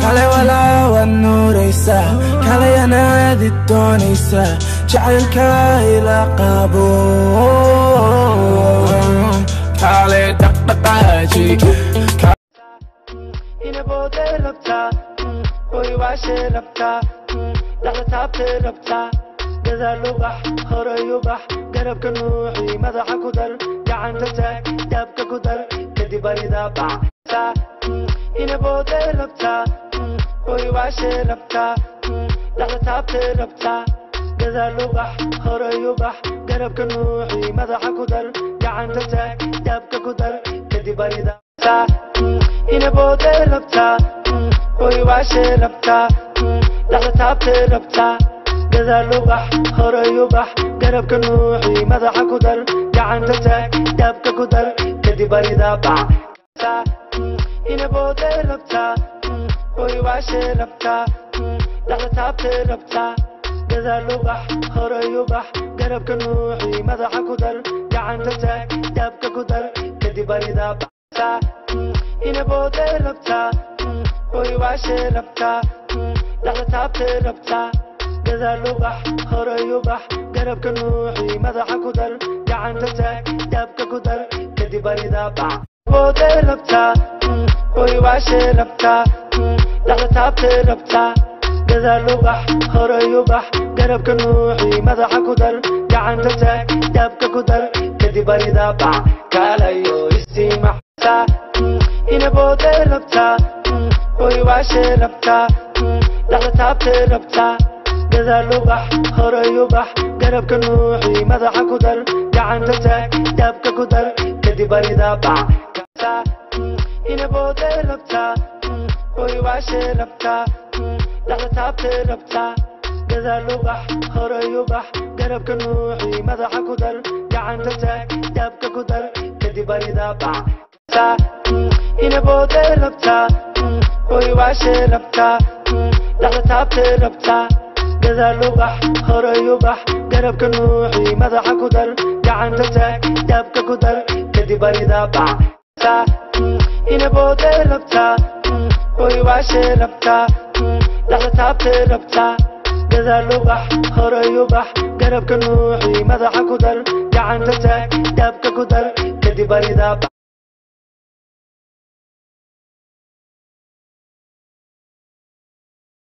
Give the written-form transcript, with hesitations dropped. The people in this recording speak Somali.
Kale walaa waad nuuraysaa, kalayanaadi doonaysaa, jacaylka ila qabo. Kale dhaqdhaqaaji. Inabooday rabtaa, hoy waashay rabtaa, dhexda taabtay rabtaa, gadaal u bax, horay u bax, garabka nuuxi, madaxa ku dar, gacanta taag, daabka ku dar, kadib aridaa bax. Inabooday rabtaa, hoy waashay rabtaa, dhexda taabtay rabtaa, gadaal u bax, horay u bax, garabka nuuxi, madaxa ku dar, gacanta taag, daabka ku dar, kadib aridaa. Inabooday rabtaa, hoy waashay rabtaa, dhexda taabtay rabtaa, gadaal u bax, horay u bax, garabka nuuxi, madaxa ku dar, gacanta taag, daabka ku dar, kadib aridaa bax. Inabooday rabtaa, hoy waashay rabtaa, dhexda taabtay rabtaa, gadaal u bax, horay u bax, garabka nuuxi, madaxa ku dar, gacanta taag, daabka ku dar, kadib aridaa bax. Inabooday rabtaa, hoy waashay rabtaa, dhexda taabtay rabtaa, gadaal u bax, horay u bax, garabka nuuxi, madaxa ku dar, gacanta taag, daabka ku dar, kadib aridaa bax. Booday rabtaa, hoy waashay rabtaa, dhexda taabtay rabtaa, gadaal u bax, horay u bax, garabka nuuxi, madaxa ku dar, gacanta taag, daabka ku dar, kadib aridaa bax. Kaalayo isimaxtaa. Inabooday rabtaa, hoy waashay rabtaa, dhexda taabtay rabtaa, gadaal u bax, horay u bax, garabka nuuxi, madaxa ku dar, gacanta taag, daabka ku dar, kadib aridaa bax. Inabooday rabtaa, hoy waashay rabtaa, dhexda taabtay rabtaa, gadaal u bax, horay u bax, garabka nuuxi, madaxa ku dar, gacanta taag, daabka ku dar, kadib aridaa bax. Inabooday rabtaa, hoy waashay rabtaa, dhexda taabtay rabtaa, gadaal u bax, horay u bax, garabka nuuxi, madaxa ku dar, gacanta taag, daabka ku dar, kadib aridaa bax. Inabooday rabtaa, hoy waashay rabtaa, dhexda taabtay rabtaa, gadaal u bax, horay u bax, garabka nuuxi, madaxa ku dar, gacanta taag, daabka ku dar, kadib aridaa bax.